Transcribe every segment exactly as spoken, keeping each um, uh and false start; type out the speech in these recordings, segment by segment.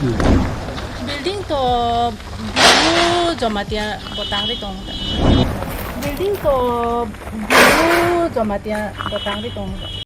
Building to Bru Jamatia bo tangri tongo. Building to Bru Jamatia bo tangri tongo.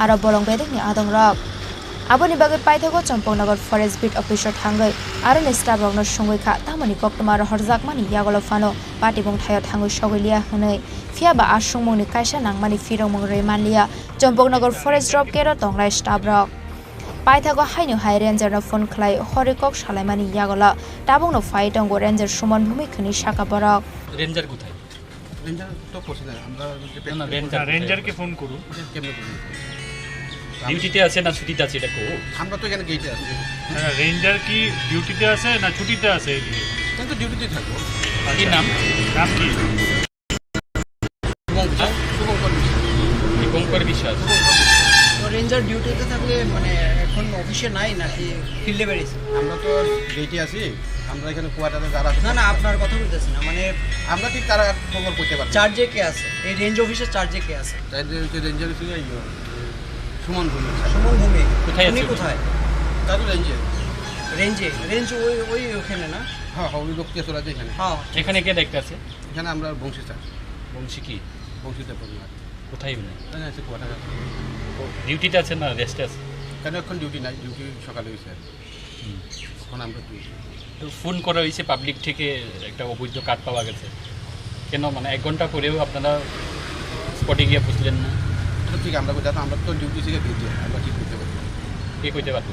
aro bolong bedekni adongrok. Aboni bagwi paithago Champaknagar Forest Beat Officer thangwi aroni staff rokno songwi kha, tamoni koktwma rohorjakmani yagulo phano patibung thaio thangwi sogwi liya hwnwi. Phiya ba a songmungni kaisa nangmani phirokmung rwi manliya Champaknagar Forest Drop Care-o tongnai staff rok. Paithago haino hai ranger no phone khlai horwi kok salaimani yagulo tabukno phai tongo ranger Suman Bhumik hwnwi saka borok. Ranger কোথায়? রেঞ্জার তো করছি না, আমরা ওই যে না, না, petrol ranger. না, রেঞ্জারকে ফোন করুন। ওটা কেমনে করবো? ডিউটিতে আছে না ছুটিতে আছে, এটা কো? আমরা তো এখানে গেটে আছি। না, না, রেঞ্জার কি ডিউটিতে আছে না ছুটিতে আছে এদিকে? আমি তো ডিউটিতেই থাকবো। কি নাম? নাম কি? শুভঙ্কর, শুভঙ্কর বিশ্বাস। দীপঙ্কর বিশ্বাস। শুভঙ্কর বিশ্বাস। তো রেঞ্জার ডিউটিতে থাকলে মানে এখন অফিসে নাই নাকি ফিল্ডে বেরিয়েছে? আমরা তো গেটে আছি, আমরা এখানে কোয়ার্টারে যারা আছে না, না, আপনার কথা বলতেছি না, মানে আমরা ঠিক তারা খবর করতে পারছি না। চার্জে কে আছে? এই রেঞ্জ অফিসের চার্জে কে আছে? চার্জে হচ্ছে রেঞ্জার ছিল এই সুমন ভৌমিক স্যার। সুমন ভৌমিক। কোথায় উনি আছে উনি? কোথায়? তার তো রেঞ্জে। রেঞ্জে? রেঞ্জ ওই, ওই ওখানে না? হ্যাঁ, হ্যাঁ, ওই লোক কে চলে যায় এখানে। হ্যাঁ। এখানে কে দেখতে আছে? এখানে আমরা বংশী স্যার। বংশী কি? বংশী দেববর্মা। কোথায় উনি? এখানে আছে কোয়ার্টারে আছে। ও, ডিউটিতে আছে না রেস্টে আছে? এখানে এখন ডিউটি নাই, ডিউটি সকালে হয়েছে আর কি। হুম। এখন আমরা কি? তো ফোন করা হয়েছে পাবলিক থেকে, একটা অবৈধ কার্ড পাওয়া গেছে। কেন, মানে, এক ঘন্টা পরেও আপনারা স্পটে গিয়ে বুঝলেন না? এটা ঠিক আমরা বুঝতে, আমরা তো ডিউটি থেকে ডিউটি, আমরা ঠিক করতে পারি না। কে কইতে পারবো?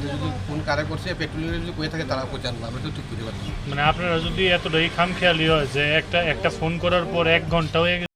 যদি ফোন কারে করছে, পেট্রোলিং যদি করে থাকে, তারা পৌঁছান, আমরা তো ঠিক করতে পারবো না। মানে, আপনারা যদি এতটাই খামখেয়ালি হয় যে একটা, একটা ফোন করার পর এক ঘন্টা হয়ে গেছে।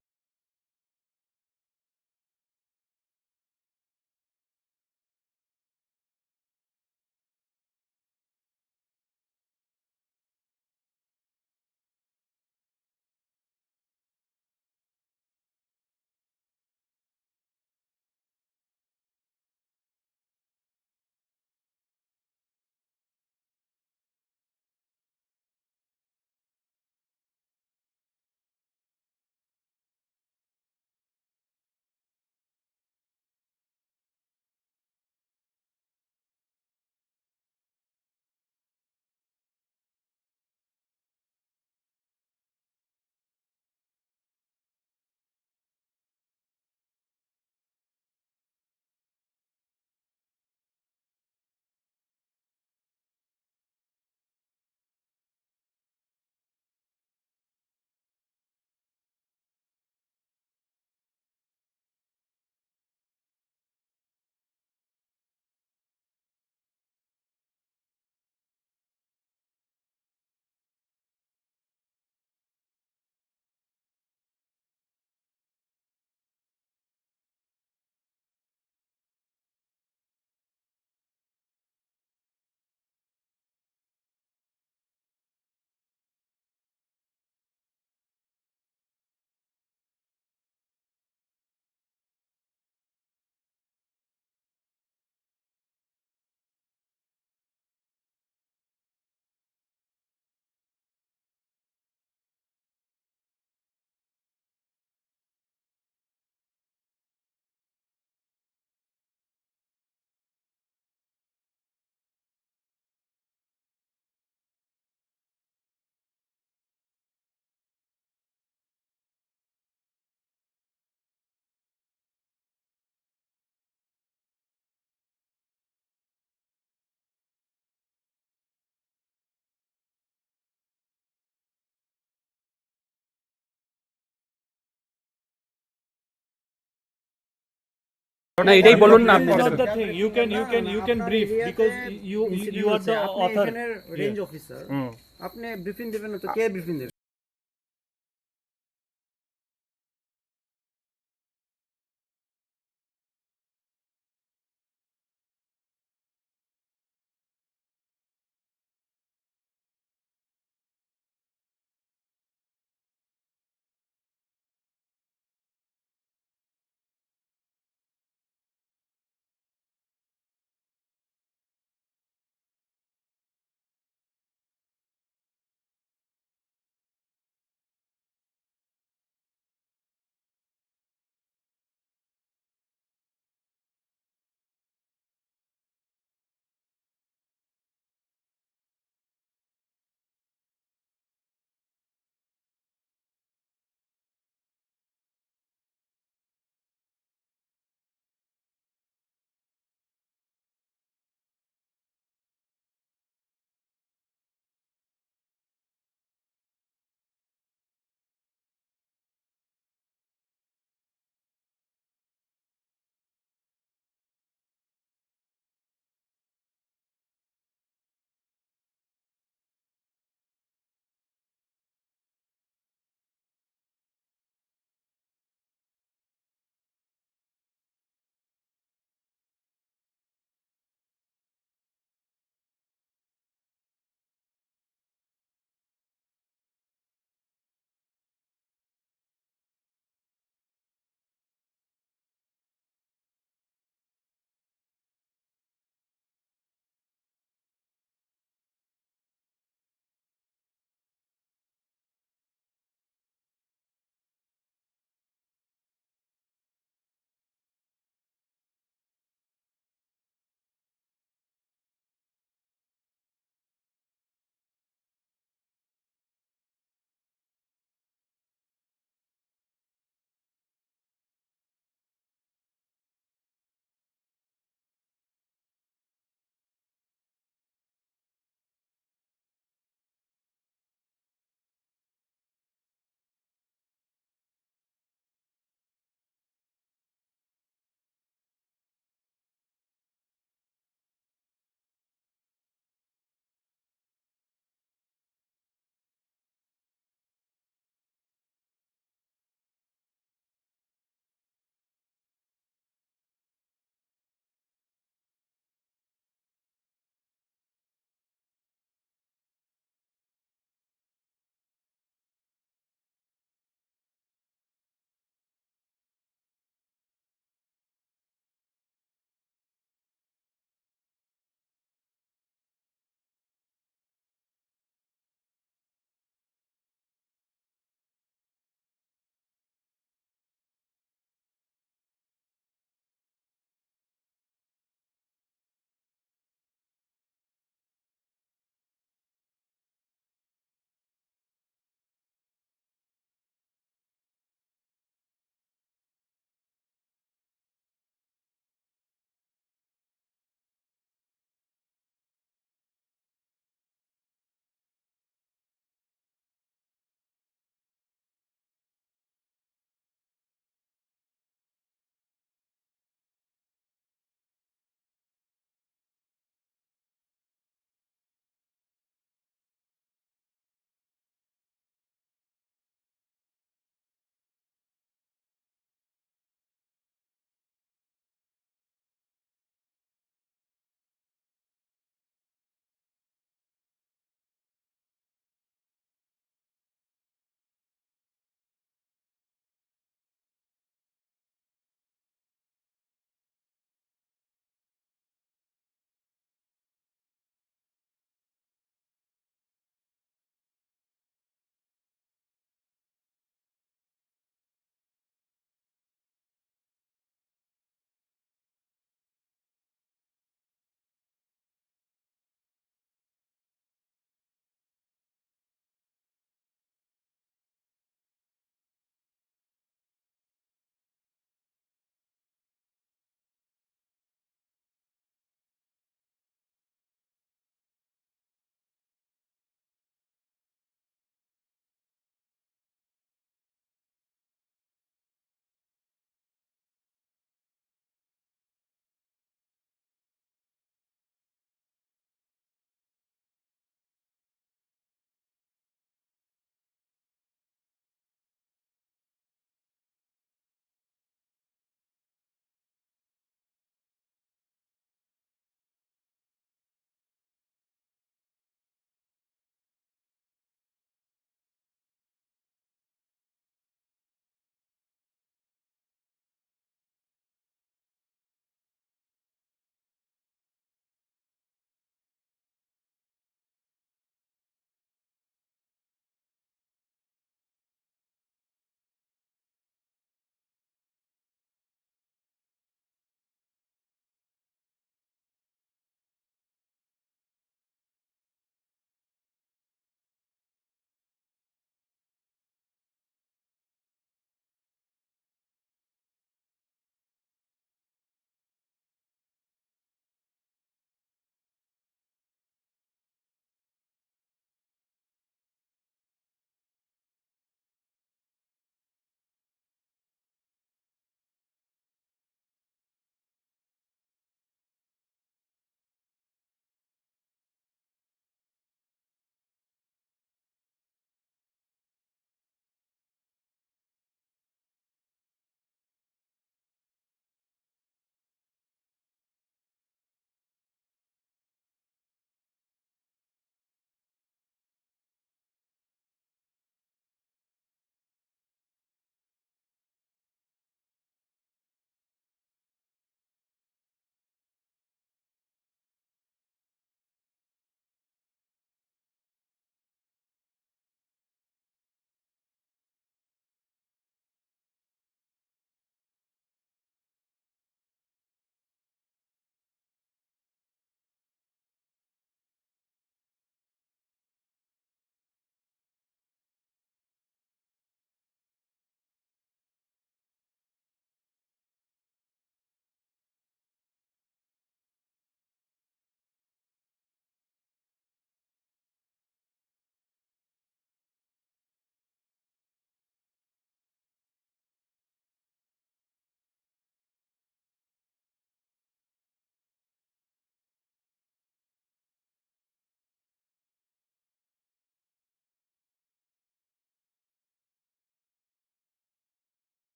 না, এটাই বলুন না আপনি। One of the thing, you can, you can, you can brief because you, you are the author. Range officer. হুম। আপনি ব্রিফিং দেবেন না তো কে ব্রিফিং দেবে?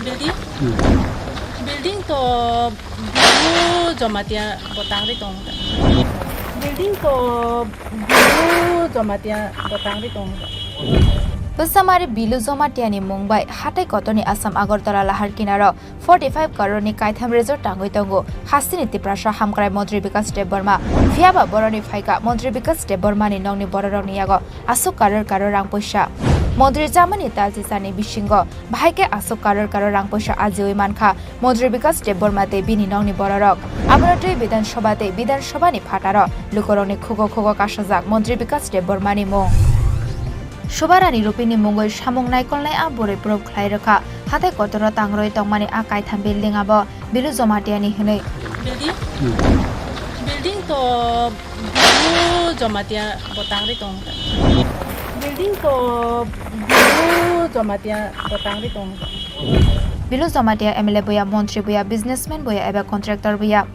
Building? Hmm. Building to Bilu Jamatia bo tangri tongo. Building to Bilu Jamatia bo tangri tongo. Bwsamari Bilu Jamatia ni mung bai hatai kotorni Assam Agartala lahar kinaro forty five crore ni kaitham resort tangwi tongo. Hasteni Tiprasa hamkrai Montri Bikas Debbarma. Phiyaba boroni phaikha Montri Bikas Debbarma ni nokni bororokni yago aswk crore crore rang poisa. Montri chamani talchi chani bisingo bahai khe aswk crore crore rang poisa ajiwi mankha Montri Bikas Debbarma tei bini nokni bororok. Abono twi Bidhan Sabha tei Bidhan Sabha ni phataro lukurokni khugo khugo kasajak Montri Bikas Debbarma ni mung. Subarani Rupini mungwi samung naikolnai a bwrwi proof khlai rwkha. Hatai kotoro tangrwi tongmani a kaitham building abo Bilu Jamatia ni hwnwi. Building? Hmm. Building to Bilu Jamatia bo tangri tongo. Building to Bilu Jamatia bo tangri tongo. Bilu Jamatia M L A buya, montri buya, businessman buya eba contractor buya.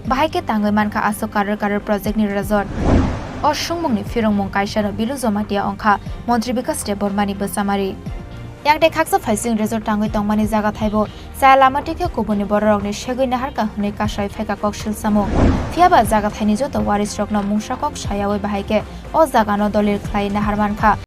Bahai khe tangwi mankha aswk crore crore project ni resort. O swngmungni phirongmung kaisano Bilu Jamatia wngkha Montri Bikas Debbarma ni bwsamari. Yakdai khaksa phaising resort tangwi tongmani jaga thaibo chaya lama tikhe kubuni bororokni segwi naharkha hwnwi kasai phaikha kok silsamung. Phiyaba jaga thaini joto warisrokno mungsa kok sayawi bahai khe o jagano dolil khlai nahar mankha.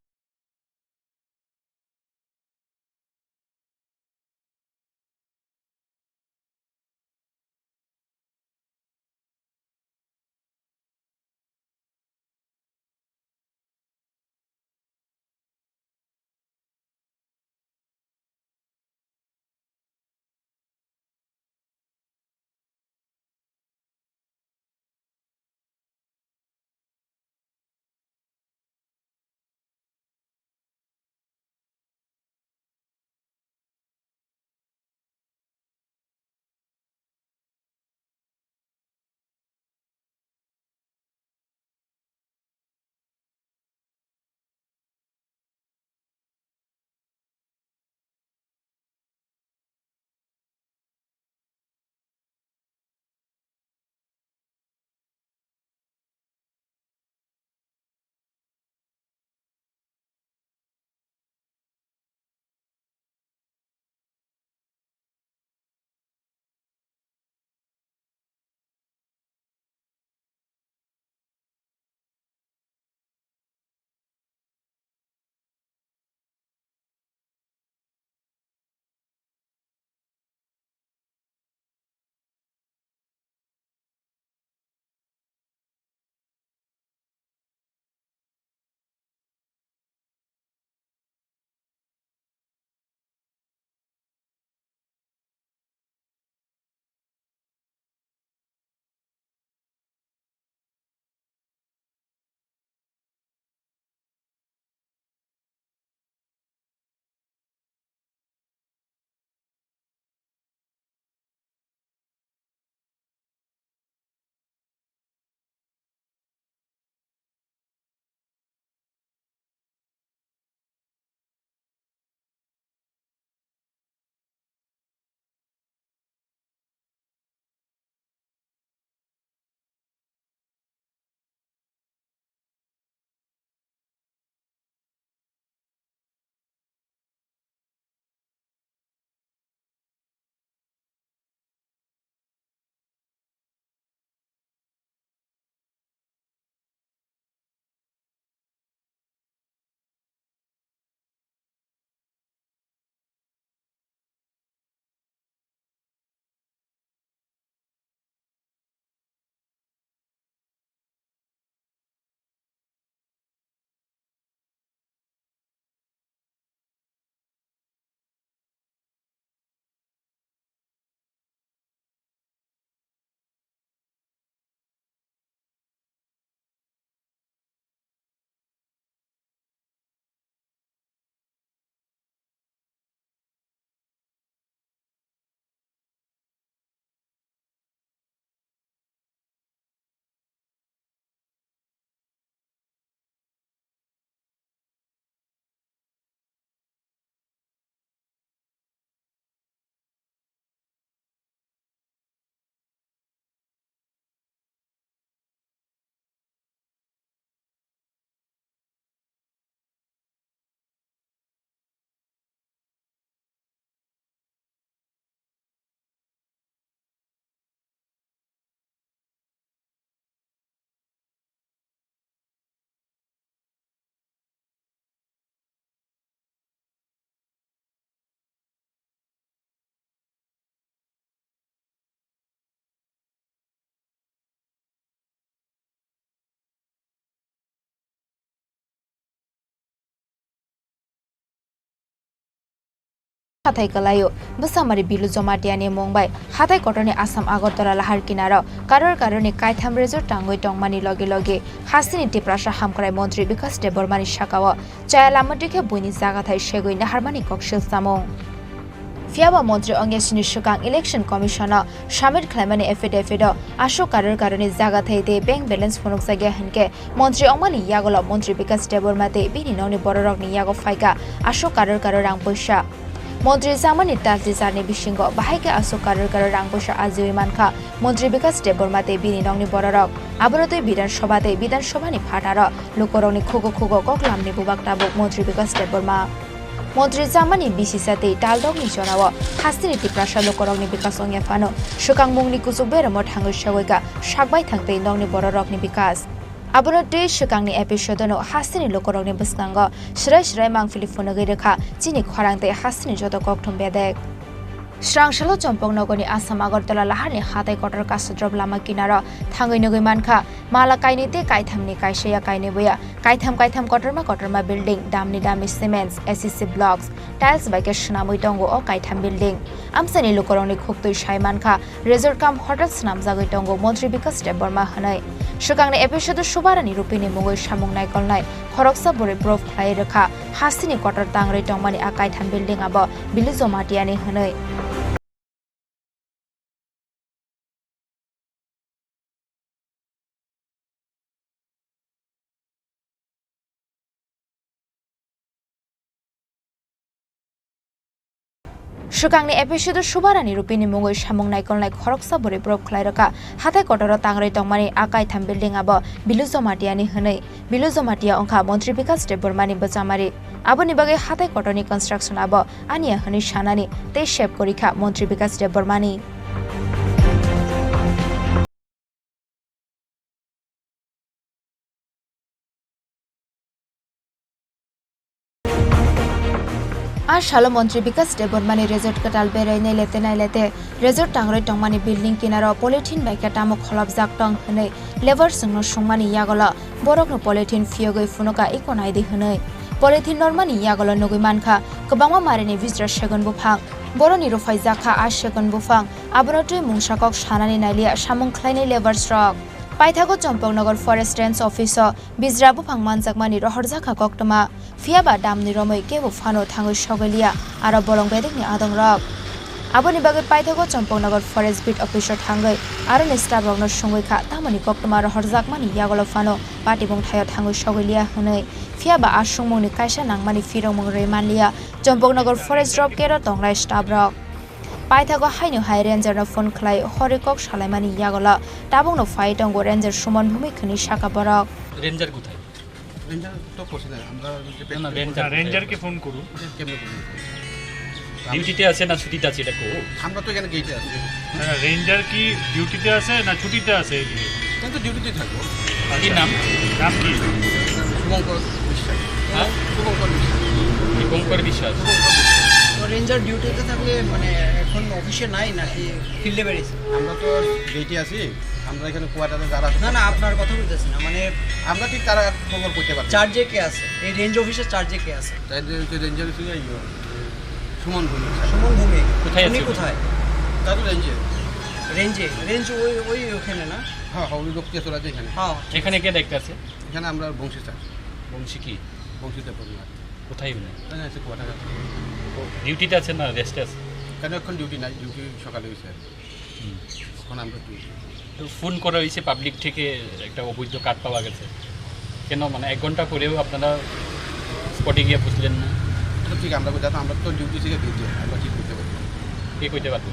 Hathai kwlaio. Bwsamari Bilu Jamatia ni mung bai hathai kotorni Assam Agartala lahar kinaro karor karorni kaitham resort tangwi tongmani logi logi hasteni Tiprasa hamkrai montri Bikas Debbarma ni sakao chaya lama twi khe buini jagathai segwi naharmani koksil samung. Phiyaba montri ongya sini swkang Election Commission o submit khlaimani affidavit o aswk karor karorni jagathai tei bank balance phunukjakya hinkhe montri ongmani yagulo montri Bikas Debbarma tei bini nokni bororokni yago phaikha aswk karor karor rang puisa. Montri chamani tal twi charni bisingo bahai khe aswk karor karor rang puisa ajiwi mankha montri Bikas Debbarma tei bini nokni bororok. Abono twi Bidhan Sabha tei Bidhan Sabhani phataro lukurokni khugo khugo koklamni bubak tabuk montri Bikas Debbarma. Montri chamani bisisa tei taldokni jorao hasteni Tiprasa lukurokni bikas wngya phano swkang mungni kuchuk beramo thangwi sogwikha sakbai thang tei nokni bororokni bikas. Abono twi swkangni episode-o hasteni lukurokni bwskango swrai swrai mangpili phunugwi rwkha chini khorang tei hasteni joto kokthum bedek. Srangsalo Chompoknogorni Assam Agartala laharni hatai kotor Kasadrop lama kinaro thangwi nugwi mankha mala kainwi tei kaithamni kaisa ya kainwi boya kaitham kaitham kotorma kotorma building damni damni cements, A C C blocks, tiles bai khe swnamwi tongo o kaitham building. Amchaini lukurokni khuktwi sai mankha resort cum hotel swnamjagwi tongo montri Bikas Debbarma hwnwi. Swkangni episode-o Subarani Rupini mungwi samung naikolnai khoroksa bwrwi proof khlai rwkha hasteni kotor tangrwi tongmani a kaitham building abo Bilu Jamatia ni hwnwi. Swkangni episode-o Subarani Rupini mungwi samung naikolnai khoroksa bwrwi proof khlai rwkha hatai kotoro tangrwi tongmani a kaitham building abo Bilu Jamatia ni hwnwi. Bilu Jamatia wngkha montri Bikas Debbarma ni bwchamari. Aboni bagwi hatai kotorni construction abo aniya hwnwi sanani tei sep kwrwikha montri Bikas Debbarma ni. A salo montri Bikas Debbarma ni resort kwtal berai nailete nailete resort tangrwi tongmani building kinaro polythene bai khe tamo kholopjak tong hwnwi labour chwngno swngmani yagulo borokno polythene phiyogwi phunukha eko naidi hwnwi. Polythene normani yagulo nugwi mankha kwbangma marini bijra segon buphang. Boroni rwphaijakha a segon buphang. Abono twi mungsa kok sanani nailiya samung khlainai labours rok. Paithago Chompoknogor Forest Range Office o bijra buphang manjakmani rohorjakha koktwma. Phiyaba damni romwi kebo phano thangwi sogwi liya aro bolong bedekni adongrok. Aboni bagwi paithago Chompoknogor Forest Beat Office o thangwi aroni staff rokno swngwi kha tamoni koktwma rohorjakmani yagulo phano patibung thaio thangwi sogwi liya hwnwi. Phiyaba a sungmungni kaisa nangmani phirongmung rwi manliya Chompoknogor Forest Drop Care o tongnai staff rok. Paithago haino hai ranger no phone khlai horwi kok salaimani yagulo tabukno phai tongo ranger Suman Bhumik hwnwi sakha borok. Ranger kothai? Ranger তো করছে না, আমরা যে না, না, petrol ranger না, রেঞ্জারকে ফোন করুন। এটা কেমনে করবো? ডিউটিতে আছে না ছুটিতে আছে এটা কো? আমরা তো এখানে গেটে আছি। না, না, রেঞ্জার কি ডিউটিতে আছে না ছুটিতে আছে এদিকে? আমি তো ডিউটিতেই থাকবো। কি নাম? নাম কি? শুভঙ্কর বিশ্বাস। হ্যাঁ? শুভঙ্কর বিশ্বাস। দীপঙ্কর বিশ্বাস। শুভঙ্কর বিশ্বাস। তো রেঞ্জার ডিউটিতে থাকলে মানে এখন অফিসে নাই নাকি ফিল্ডে বেরিয়েছে? আমরা তো গেটে আছি, আমরা এখানে কোয়ার্টারে যারা আছে না, না, আপনার কথা বলতেছি না, মানে আমরা ঠিক তারা খবর করতে পারছি। চার্জে কে আছে? এই রেঞ্জ অফিসের চার্জে কে আছে? চার্জে হচ্ছে রেঞ্জার ছিল এই সুমন ভৌমিক। সুমন ভৌমিক। কোথায় উনি আছে উনি? কোথায়? তার তো রেঞ্জে। রেঞ্জে? রেঞ্জ ওই, ওই ওখানে না? হ্যাঁ, হ্যাঁ, ওই লোক চলে আছে এখানে। হ্যাঁ। এখানে কে দেখতে আছে? এখানে আমরা বংশী স্যার। বংশী কি? বংশী দেববর্মা। কোথায় উনি? এখানে আছে কোয়ার্টারে। ও, ডিউটিতে আছে না রেস্টে আছে? কেন এখন ডিউটি নাই, ডিউটি সকালে হয়েছে। হুম। এখন আমরা ডিউটি। তো ফোন করা হয়েছে পাবলিক থেকে, একটা অবৈধ কার্ড পাওয়া গেছে। কেন, মানে, এক ঘন্টা পরেও আপনারা স্পটে গিয়ে বুঝলেন না? এটা ঠিক আমরা বুঝাতে, আমরা তো ডিউটি থেকে ডিউটি, আমরা ঠিক করতে পারি। কে কইতে পারবো?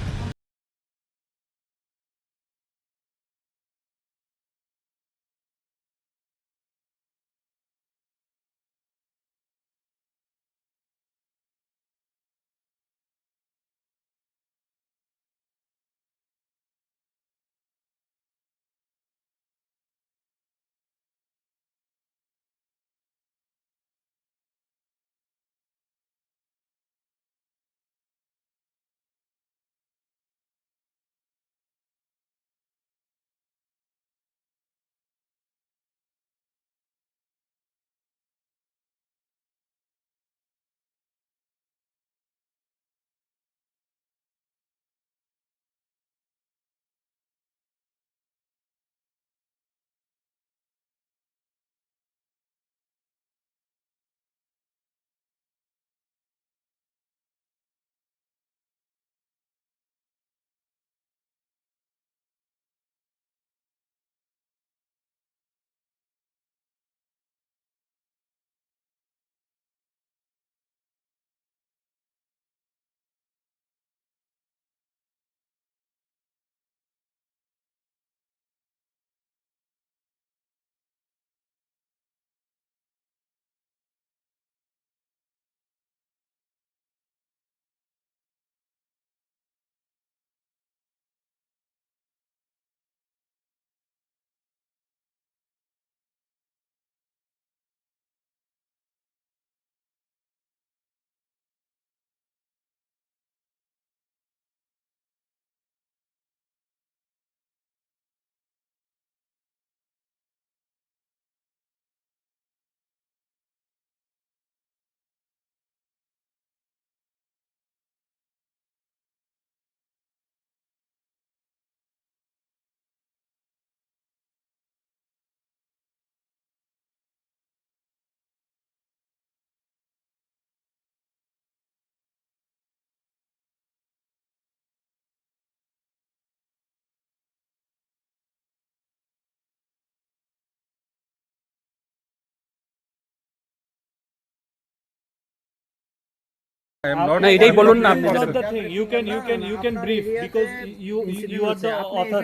I am not না, এটাই বলুন না আপনি। One of the thing, you can, you can, you can brief because you, you, you are the author.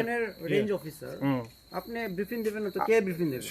Range officer. হুম। আপনি ব্রিফিং দেবেন না তো কে ব্রিফিং দেবে?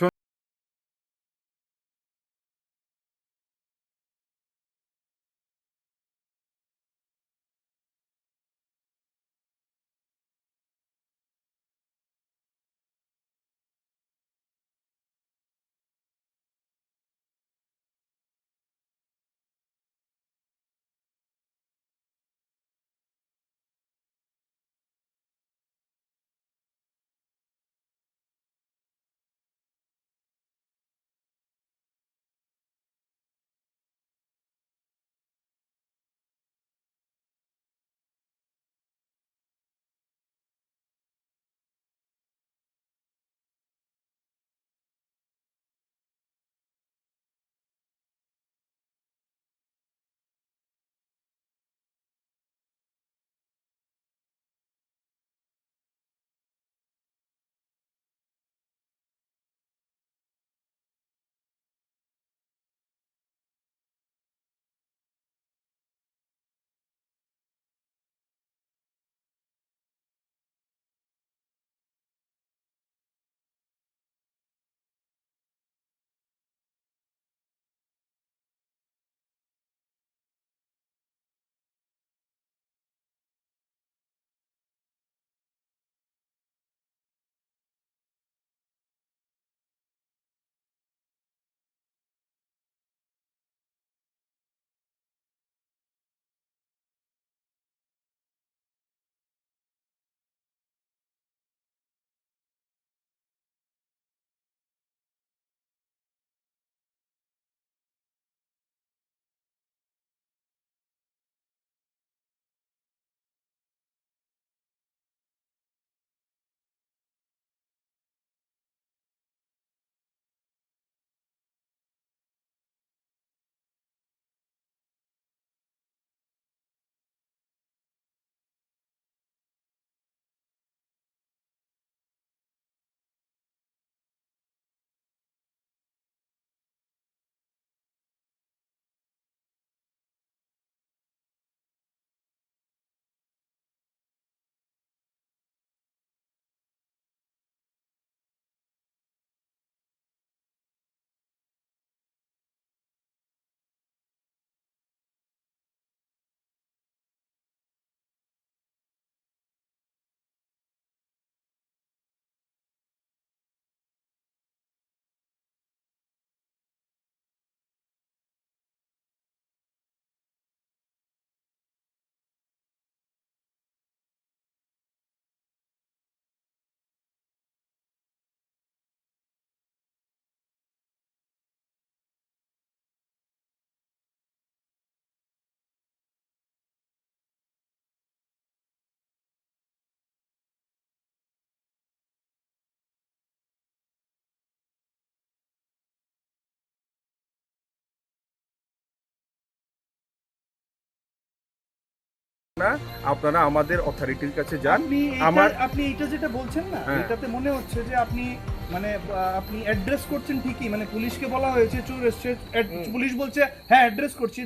না, আপনারা আমাদের অথরিটির কাছে যান। আপনি এটা, আমার আপনি এটা যেটা বলছেন না, হ্যাঁ। এটাতে মনে হচ্ছে যে আপনি মানে, আহ, আপনি অ্যাড্রেস করছেন ঠিকই, মানে পুলিশকে বলা হয়েছে চোর এসছে, অ্যাড-, হুম। পুলিশ বলছে, "হ্যাঁ, অ্যাড্রেস করছি।"